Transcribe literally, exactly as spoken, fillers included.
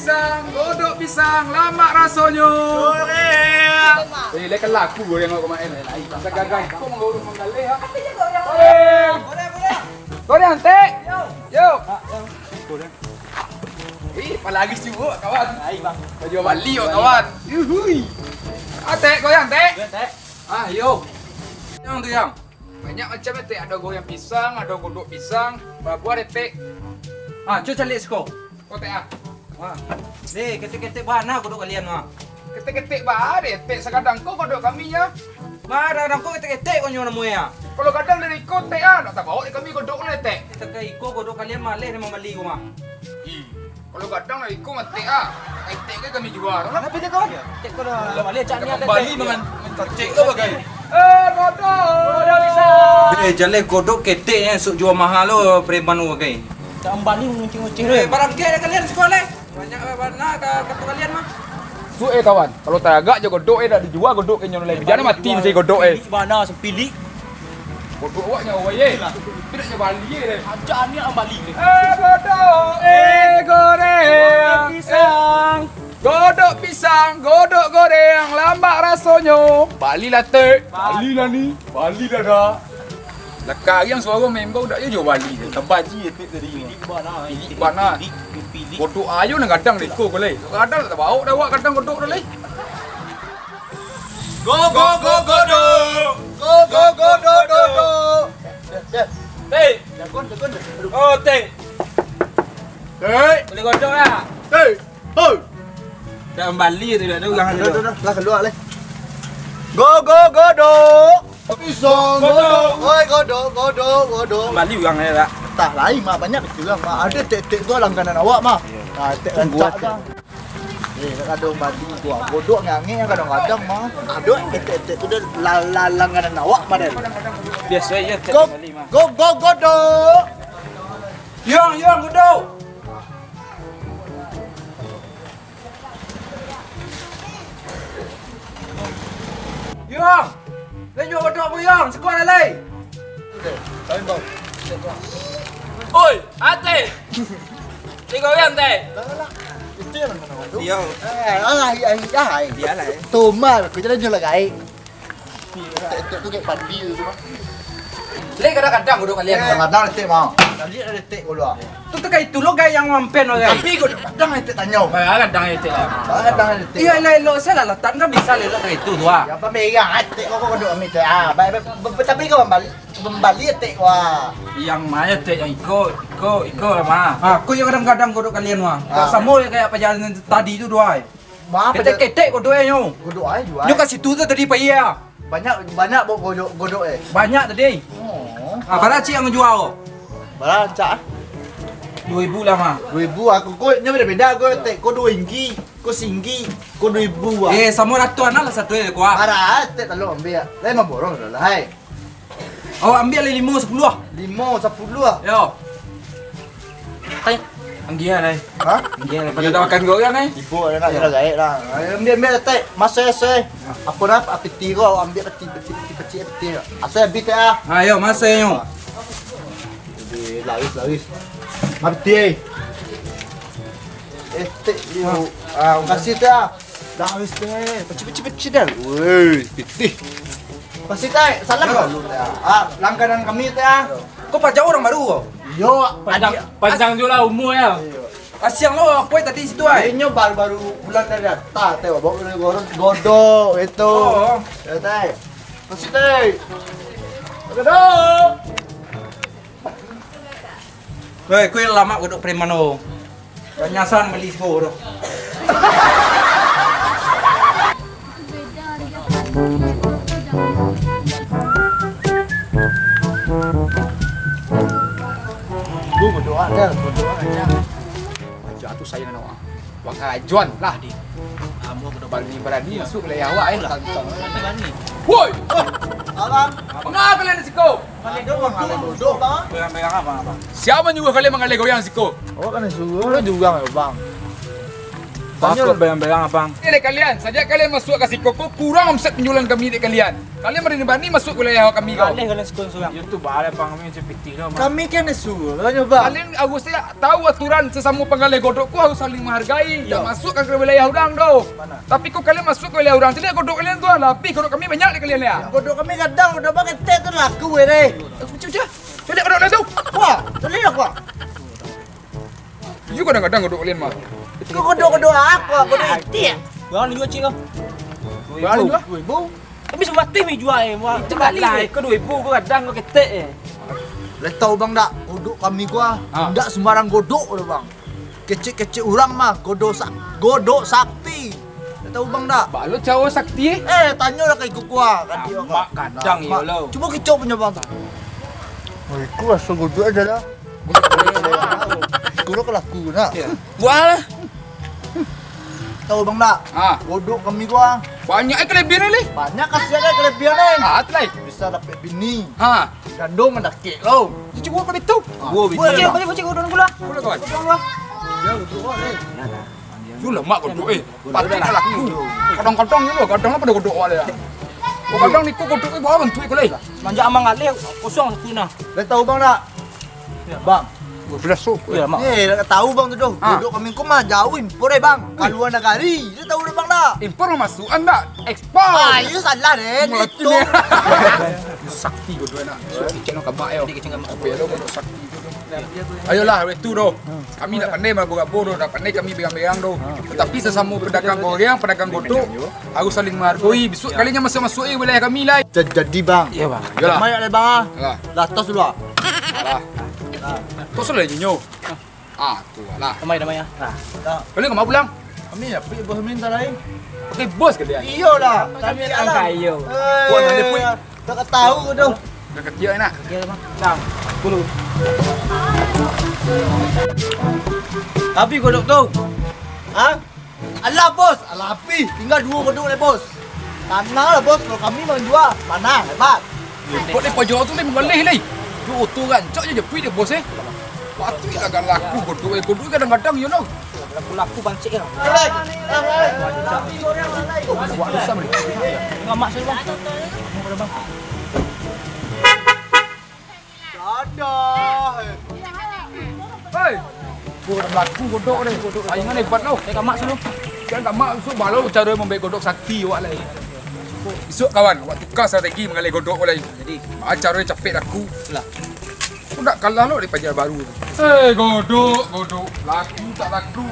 Pisang, godok pisang, lamak rasonyo. Goreng. Eh, lai ka laku goreng awak kamarin. Sagagah iko manggaleh, ha. Goreng. Goreng, Tek. Yo. Ih, pala lagi sibuk, kawan. Baju bali, kawan. Yuhui. Ah, Tek, goreng, Tek. Ah, yo. Yang tu, yang. Banyak macam, Tek. Ado goreng pisang, ado godok pisang. Bara buah, Tek? Ah, cubo caliak siko. Ko, Tek, ah. Wah. Deh, ketek-ketek bana godok kalian, wah. Ketek-ketek bana, Tek, sagadang ko godok kami, ya. Mah, kadang-kadang ko ketek-ketek ko nyo namonyo, ya. Kalau gadang dari iko, Tek, ah, nak tabao dek kami godok le, Tek. Ketek iko godok kalian maleh nan mambali ko, mah. Ih, kalau gadang dari iko mah, Tek, ah. Ketek ke kami jua. Tapi, Tek, kawan. Tek, ko dah maleh, cak ni ado, Tek. Bali mangan, mancacek lo bagai. Eh, godok. Godok bisa. Eh, jaleh godok ketek, eh, sok jua mahal lo, preman lo bagai. Tambah ni ngucing-ngucing. Eh, barang kek kalian siko lai. Banyak, eh, bana ka, ka kalian mah. Suek, eh, kawan. Kalau taragak jo godok, eh, dak dijua godok ke nyo lai. Biar mati mesti godok, eh. Pilik bana, sepilik. Godok awak nyawa, eh. Tidak nyo bali, eh. Aja ni ang bali, eh. Eh, godok, eh, goreng. Pisang. Godok pisang, godok goreng, lamak rasonyo. Bali lah, Tek. Bali lah ni. Bali dah, dah. Lakari ang suaro membau dak yo jo bali je. Tabaji etek tadi. Pilik bana. Pilik bana. Pilik, pilik. Godok ayo nan gadang dek iko ko lai. Gadang tak baok dah awak gadang godok dah lai. Go, go, go, godok. Go, go, go, go, godok. Teh. Jagon, jagon. Oh, teh. Teh. Boleh godok tak? Teh. Hoi. Dah kembali tu, dah, dah urang tu. Dah, dah, dah. Lah, kalua lai. Go, go, godok. Pisang, godok. Oi, godok, godok, godok. Kembali urang ni, tak? Entah, lain, mah. Banyak kecil urang, mah. Ada tek-tek tu langganan awak, mah. Iyo. Ah, tek rancak dah. Eh, kadang bali tu, ah. Godok ngangek kadang-kadang, mah. Ada tek-tek tu dah la-, la-, langganan awak, mah, dah. Biasa je, tek kembali, mah. Go, go, godok. Yang, yang, godok. Yang! Lai juo godok ko, Yang! Siko lai! Oi, Ateh! Tigo Yang, Teh! Yang. Eh, alah, iya, iya, iya. Iyalah, eh. Tumbal, aku jalan jual gaek. Tek-tek tu kayak padi tu, mah. Lai kadang-kadang godok kalian. Kadang-kadang tek, mah. Tadi ada tek ko lah. Tu, tu kayak itu lo, gaya yang mampen lo, gaya. Tapi godok kadang tek tanyo. Kadang-kadang tek lah. Kadang-kadang tek. Iyo, elok-elok salah lah. Tak, nggak bisa elok kayak itu tu, ah. Ya, apa merah, tek ko, ko godok kami, tek. Ah, baik, baik. Be-, be-, tapi ko kembali, kembali tek, wah. Yang mana tek yang iko, iko, iko lah, mah. Ah, ko yang kadang-kadang godok kalian, wah. Ah. Samo ya kayak pajalan tadi tu, doh ai. Mah, ketek-ketek godok e nyo. Godok ai juo. Nyo ka situ tu tadi pai ah. Banyak, banyak bo-, godok, godok e. Banyak tadi. Oh. Ah, bara cik yang juo? Bara rancak ah? Duo ribu lah, mah. Duo ribu, aku ko nyo beda-beda, ko tek ko duo ringgik, ko singgi, ko duo ribu ah. Eh, samo ratuan lah satu e, kuah. Bara tek talok ambiak. Lai mamborong lah, hai. Awak ambiak lai limo sapuluah. Limo sapuluah? Yo. Hai. Anggia lai. Ha? Anggia lai. Pada dah makan goreng, eh? Ibu ada nak, yo, gaek lah. Ayo, ambiak, ambiak, tek. Maso, maso. Apa dah, piti ko, awak ambiak piti, piti, piti, piti, piti. Aso habis, tek, ah. Ayo, maso, yo. Jadi, laris, laris. Ma piti, eh. Eh, tek, yo. Ah, makasih, tek, ah. Dah habis, tek. Peci, peci, peci, dah. Woi, pitih. Makasih, tek. Salam. Yo. Ah, langganan kami, tek, ah. Ko paja urang baru ko? Yo, panjang, adik. Panjang juo lah umua, yo. Iyo. Kasiang lo, aku tadi situ, ai. Inyo baru-baru pulang dari atah, tek. Bawa godok, godok, itu. Oh. Yo, tek. Makasih, tek. Godok. Weh, kuih lamak godok preman lo. Banyasan bali siko tu. Lu berdoa dah, berdoa aja. Aja tu sayang nak. Wah, karajuan lah di. Amu aku dah bali barani masuk wilayah awak, eh. Tantang. Woi! Abang. Ngapa kalian di siko? Bang, duduk, bang. Pegang-pegang apa, apa? Siapa nyuruh kalian manggaleh goyang siko? Awak kan suruh. Lu juga, bang. Takut bayang-bayang, Abang. Ni dek kalian, sajak kalian masuak ka siko ko, kurang omset panjualan kami dek kalian. Kalian barani-barani masuak ka wilayah kami ko. Galeh kalian siko surang. Yo tu baleh, Bang, kami macam pitih tu, Bang. Kami kan disuruh lah nyo, Bang. Kalian harusnya tahu aturan sesamo panggaleh godok ko harus saling menghargai. Yo. Dak masuak ka wilayah urang tu. Mana? Tapi ko kalian masuak ka wilayah urang, jadi godok kalian tu lah, habis godok kami banyak dek kalian ya. Godok kami gadang, godok Bang ketek tu laku weh deh. Cuci, cuci. Cuci godok kalian tu. Wah, bali lah, Bang. Iyo, kadang-kadang godok kalian mah. Kau godok-godok apa? Godok itik. Barang ni jual, cik, kau? Barang ni jual? Dua ribu. Tapi sabateh mi jual, eh. Wah, itu bali lah, eh. Kau dua ribu, kau gadang, kau ketek, eh. Lah tahu, Bang, dak? Godok kami ko, ah. Ah. Dak sembarang godok tu, Bang. Kecek-kecek urang mah, godok sak-, godok sakti. Lah tahu, Bang, dak? Balo caro sakti, eh? Eh, tanyolah ka iko ko, ah, ka dia, Mak, Bang. Gadang, yo lo. Cubo kicok punyo, Bang. Oh, iko aso godok ajo lah. Kuro ka laku nak. Buah lah. Tahu, Bang, dak? Ha. Godok kami ko, ah. Banyak, eh, kelebihan ni. Banyak kasian, eh, kelebihan ni. Ah, tu lah. Bisa dapek bini. Ha. Jando mandakek lo. Cubo ka bitu. Cubo bitu. Bocil, bocil, bocil, godok dulu lah. Godok, kawan. Godok dulu lah. Yo lah, Mak, godok, eh. Patuik ka laku. Kadang-kadang yo lo, kadang lah pado godok awak lah. Kadang niko godok, eh, baa bantuak iko lai. Manjak amang alih, kosong satu nah. Lah tahu, Bang, dak? Bang. Dua belas tu. Yo, Mak. Eh, dak tahu, Bang, tu doh. Ah. Godok kami ko mah jauah impor, eh, Bang. Ka lua nagari. Dak tahu doh, Bang, dak? Impor mah masuak an dak? Ekspor. Ah, iyo salah deh. Itu. Sakti godok nak. Sakti kecil nak kabak yo. Sakti kecil nak kabak. Tapi ado godok sakti. Ayolah, weh tu doh. Kami dak pandai marabo-rabo doh, dak pandai kami berang-berang doh. Tetapi sasamo pedagang goreng, pedagang godok, harus saling menghargai. Bisuak kalian jan masuak-masuak, eh, wilayah kami lai. Ja-, jadi, Bang. Iyo, Bang. Iyolah. Mayak deh, Bang, ah. Alah. Lah, tos dulu, ah. Alah. Tos dulu inyo. Ah, tu lah. Damai, damai, ah. Nah. Kalian ka ma pulang? Kami nak pai bos minta lain. Pakai bos kalian? Iyolah. Kami alam kayo. Eh, buat ada pun. Dak tahu ko doh. Dah ketiak enak. Ketiak, Bang. Dah. Dulu. Habis godok tu. Ha? Alah, Bos. Alah, habis. Tingga duo godok lai, Bos. Tanang lah, Bos. Kalau kami manjua, manang, hebat. Impor ni paja tu lai, manggaleh lai. Tu oto rancak je japuik dek Bos, eh. Patuik lah gak laku godok, eh. Godok kadang-kadang, yo, no. Laku-laku pancik, yo. Buat susah, boleh. Enggak, Mak, saya, Bang. Dadah. Hei. Godok laku godok ni. Saingan hebat lo. Saya kamak sulu. Kan kamak su balo caro mambuek godok sakti awak lai. Isuak kawan, awak tukar strategi manggaleh godok lai. Jadi, ah, caro capek laku. Lah. Aku nak kalah lo di paja baru tu. Hei, godok, godok. Laku tak laku.